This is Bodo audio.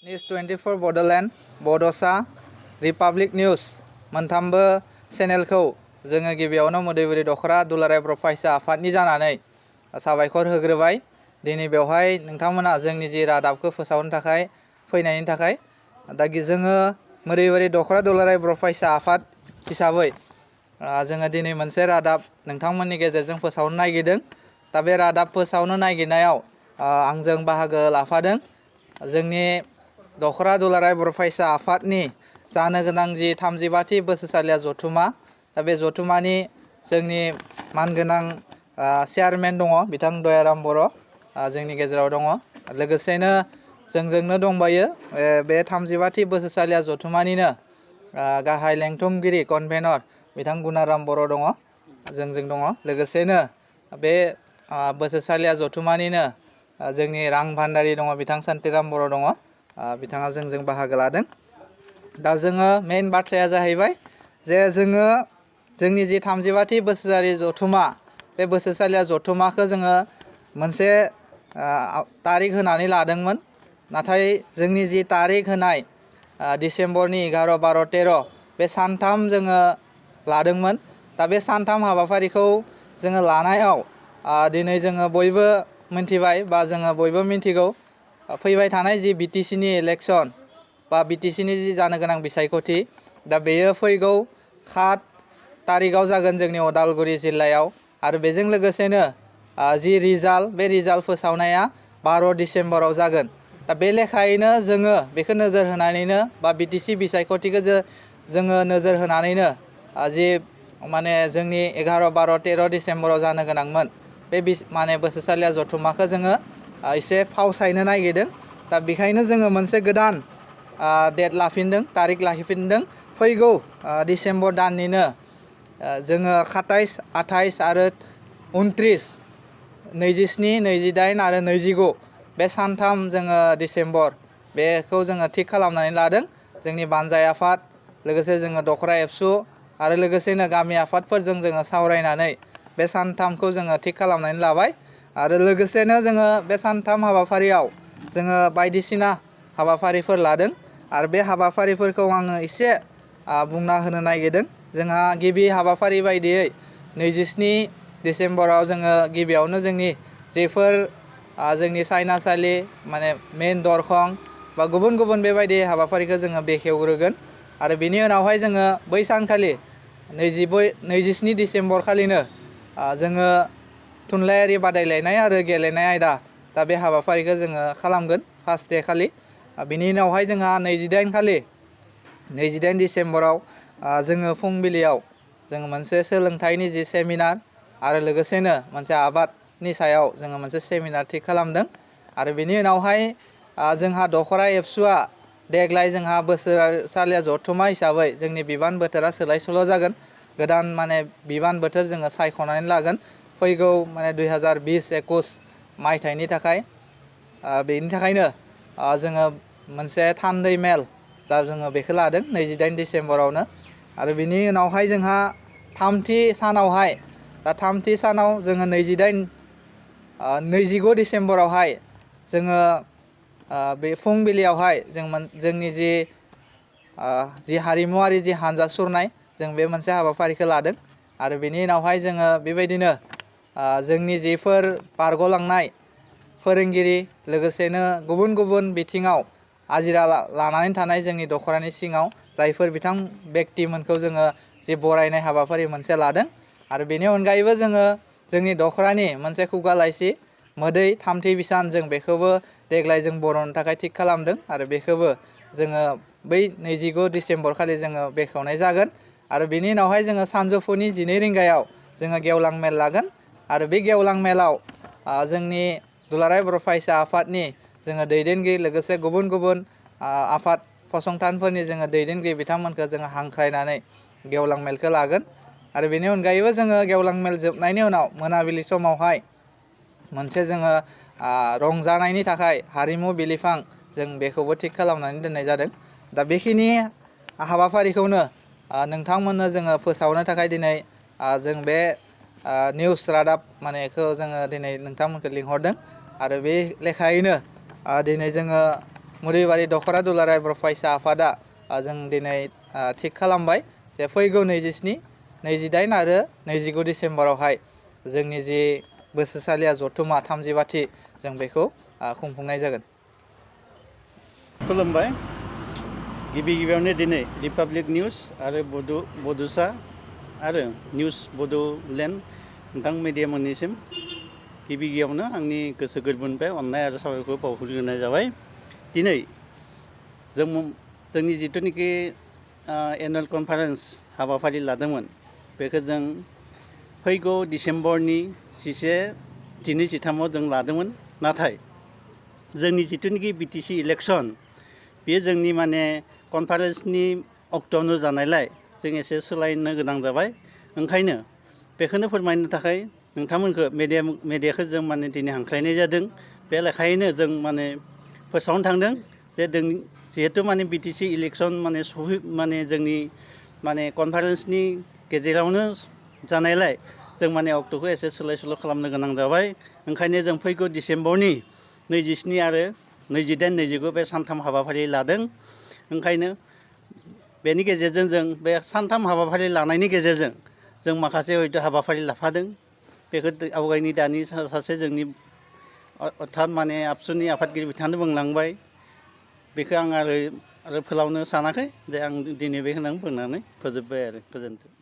News 24 बड'लेण्ड, बड'सा, रिपाब्लिक निउस मोनथामबो चेनेलखौ जोङो गिबियावनो मोदैबुरि दख'रा दुलाराय बर' फरायसा आफादनि जानानै साबायखर होग्रोबाय। दिनै बेवहाय नोंथांमोना जोंनि जि रादाबखौ फोसावनो थाखाय फैनायनि थाखाय दा जोङो मोदैबुरि दख'रा दुलाराय बर' फरायसा आफाद हिसाबै जोङो दिनै मोनसे रादाब नोंथांमोननि गेजेरजों फोसावनो नागिरदों। दा बे रादाब फोसावनो नागिरनायाव आंजों बाहागो लाफादों जोंनि दख'रा दुलाराय बर' फरायसा आफादनि जानो गोनां जि 35थि बोसोरसालिया जथुमा, दा बे जथुमानि जोंनि मानगोनां चेयारमेन दङ बिथां दयाराम बर' जोंनि गेजेराव दङ। लोगोसेनो जोंजोंनो दंबायो बे 35थि बोसोरसालिया जथुमानिनो गाहाय लेंथुमगिरि कनभेनर बिथां गुनाराम बर' दङ, जोंजों दङ। लोगोसेनो बे बोसोरसालिया जथुमानिनो जोंनि रां भान्डारि दङ बिथां सान्तिराम बर' दङ, बिथाङा जोंजों बाहागो लादों। दा जोङो मेइन बाथ्राया जाहैबाय जे जोङो जोंनि जि 35थि बोसोरारि जथुमा, बे बोसोरसालिया जथुमाखौ जोङो मोनसे तारिख होनानै लादोंमोन। नाथाय जोंनि जि तारिख होनाय डिसेम्बरनि 11, 12, 13 बे सानथाम जोङो लादोंमोन। दा बे सानथाम हाबाफारिखौ जोङो लानायाव दिनै जोङो बयबो मिन्थिबाय बा जोङो बयबो मिन्थिगौ फैबाय थानाय जि बिटिसिनि इलेक्सन बा बिटिसिनि जि जानो गोनां बिसायख'थि, दा बेयो फैगौ 7 तारिखआव जागोन जोंनि उदालगुरि जिल्लायाव। आरो बेजों लोगोसेनो जि रिजाल्ट, बे रिजाल्ट फोसावनाया 12 डिसेम्बराव जागोन। दा बे लेखायैनो जोङो बेखौ नोजोर होनानैनो बा बिटिसि बिसायख'थिखौ जोङो नोजोर होनानैनो जि माने जोंनि 11, 12, 13 डिसेम्बराव जानो गोनांमोन बे माने बोसोरसालिया जथुमाखौ जोङो एसे फावसायनो नागिरदों। दा बेखायनो जोङो मोनसे गोदान डेट लाफिनदों, तारिख लाफिनदों। फैगौ डिसेम्बर दाननिनो जोङो 27, 28 आरो 29, 27, 28 आरो 29 बे सानथाम जोङो डिसेम्बर बेखौ जोङो थिग खालामनानै लादों। जोंनि बानजाय आफाद, लोगोसे जोङो दख'रा एबसु आरो लोगोसेनो गामि आफादफोरजों जोङो सावरायनानै बे सानथामखौ जोङो थिग खालामनानै लाबाय। आरो लोगोसेनो जोङो बे सानथाम हाबाफारियाव जोङो बायदिसिना हाबाफारिफोर लादों। आरो बे हाबाफारिफोरखौ आङो एसे बुंना होनो नागिरदों। जोंहा गिबि हाबाफारि बायदियै 27 डिसेम्बराव जोङो गिबियावनो जोंनि जेफोर जोंनि सायनासालि माने मेइन दरखं बा गुबुन गुबुन बेबायदि हाबाफारिखौ जोङो बेखेवग्रोगोन। आरो बिनि उनावहाय जोङो बै सानखालि 27 डिसेम्बर खालिनो जोङो थुनलाइयारि बादायलायनाय आरो गेलेनाय आयदा, दा बे हाबाफारिखौ जोङो खालामगोन फार्स्ट डे खालि। बिनि उनावहाय जोंहा 28 डिसेम्बराव जोङो फुंबिलियाव जोङो मोनसे सोलोंथाइनि जि सेमिनार आरो लोगोसेनो मोनसे आबादनि सायाव जोङो मोनसे सेमिनार थिग खालामदों। आरो बिनि उनावहाय जोंहा दख'रा एबसुआ देग्लाय जोंहा बोसोरसालिया जथुमा हिसाबै जोंनि बिबान बोथोरा सोलाय सोल' जागोन। गोदान माने बिबान बोथोर जोङो सायख'नानै लागोन फैगौ माने 2020-21 मायथाइनि थाखाय। बेनि थाखायनो जोङो मोनसे थान्दै मेल दा जोङो बेखौ लादों 28 डिसेम्बरावनो। आरो बिनि उनावहाय जोंहा थामथि सानावहाय, दा थामथि सानाव जोङो 29 डिसेम्बरावहाय जोङो बे फुंबिलियावहाय जोंनि जि हारिमुवारि जि हान्जा सुरनाय, जों बे मोनसे हाबाफारिखौ लादों। आरो बिनि उनावहाय जोङो बेबायदिनो जोंनि जिफोर बारग'लांनाय फोरोंगिरि, लोगोसेनो गुबुन गुबुन बिथिङाव आजिरा लानानै थानाय जोंनि दख'रानि सिङाव जायफोर बिथां बेक्तिमोनखौ जोङो जि बरायनाय हाबाफारि मोनसे लादों। आरो बेनि अनगायैबो जोङो जोंनि दख'रानि मोनसे खुगा लाइसि मोदै थामथि बिसान, जों बेखौबो देग्लाय जों बर'नो थाखाय थिग खालामदों। आरो बेखौबो जोङो बै 29 डिसेम्बर खालि जोङो बेखेवनाय जागोन। आरो बिनि उनावहाय जोङो सानजौफुनि 12 रिंगायाव जोङो गेवलां मेल लागोन। आरो बे गेवलां मेलाव जोंनि दुलाराय बर' फरायसा आफादनि जोङो दैदेनगिरि, लोगोसे गुबुन गुबुन आफाद फसंथानफोरनि जोङो दैदेनगिरि बिथांमोनखौ जोङो हांख्रायनानै गेवलां मेलखौ लागोन। आरो बेनि अनगायैबो जोङो गेवलां मेल जोबनायनि उनाव मोनाबिलि समावहाय मोनसे जोङो रंजानायनि थाखाय हारिमु बिलिफां जों बेखौबो थिग खालामनानै दोननाय जादों। दा बेखिनि हाबाफारिखौनो नोंथांमोननो जोङो फोसावनो थाखाय दिनै जों बे निउस रादाब मानेखौ जोङो दिनै नोंथांमोनखौ लिंहरदों। आरो बे लेखायैनो दिनै जोङो मुरिबारि दख'रा दुलाराय बर' फरायसा आफादा जों दिनै थिग खालामबाय जे फैगौ 27, 28 आरो 29 डिसेम्बरावहाय जोंनि जि बोसोरसालिया जथुमा 30बाथि जों बेखौ खुंफुंनाय जागोन। खुलुमबाय। गिबियावनो दिनै रिपाब्लिक निउस आरो बड'सा आरो निउस बड'लेण्ड नोंथां मिडिया मोननिसिम गिबियावनो आंनि गोसो गोरबोनिफ्राय अननाय आरो साबायखर बावहरग्रोनाय जाबाय। दिनै जोंनि जिथुनिखि एनुवेल कनफारेन्स हाबाफारि लादोंमोन बेखौ जों फैगौ डिसेम्बरनि 11, 12, 13आव जों लादोंमोन। नाथाय जोंनि जिथुनिखि बिटिसि इलेक्सन बेयो जोंनि माने कनफारेन्सनि अक्ट'आवनो जानायलाय जों एसे सोलायनो गोनां जाबाय। ओंखायनो बेखौनो फोरमायनो थाखाय नोंथांमोनखौ मेडियाखौ जों माने दिनै हांख्रायनाय जादों। बे लेखायैनो जों माने फोसावनो थांदों जे जिहेतु माने बिटिसि इलेक्सन माने जोंनि माने कनफारेन्सनि गेजेरावनो जानायलाय जों माने अक्ट'खौ एसे सोलाय सोल' खालामनो गोनां जाबाय। ओंखायनो जों फैगौ डिसेम्बरनि 27 आरो 28, 29 बे सानथाम हाबाफारि लादों। ओंखायनो बेनि गेजेरजों जों बे सानथाम हाबाफारि लानायनि गेजेरजों जों माखासे हयथ' हाबाफारि लाफादों। बेखौ आवगायनि दानि सासे जोंनि अर्थात माने आबसुनि आफादगिरि बिथाङानो बुंलांबाय। बेखौ आं आरो फोलावनो सानाखै जे आं दिनै बे होननानै बुंनानै फोजोबबाय आरो गोजोन्थों।